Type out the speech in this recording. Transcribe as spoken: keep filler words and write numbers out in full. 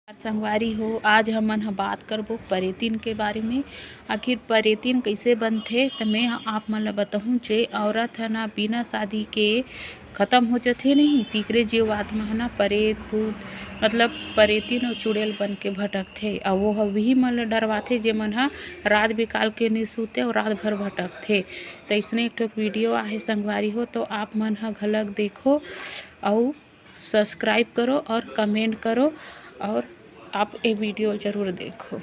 संगवारी हो, आज हमन ह बात करबो परेतिन के बारे में। आखिर परेतिन कइसे बनथे, त मैं ह आप मन ल बताहूँ, जे औरत ह ना बिना शादी के खत्म हो जथे नहीं, तिकरे जीव आत्मा ह ना परेत भूत, मतलब परेतिन अउ चुड़ैल बन के भटकथे। अउ वो ह उही मन ल डरवाथे, जे मन ह रात बिकाल के नी सूते अउ रात भर भटकथे। त इसने एक ठो वीडियो आहे संगवारी हो, तो आप मन ह घलक देखो अउ subscribe करो और comment करो और आप ये वीडियो जरूर देखो।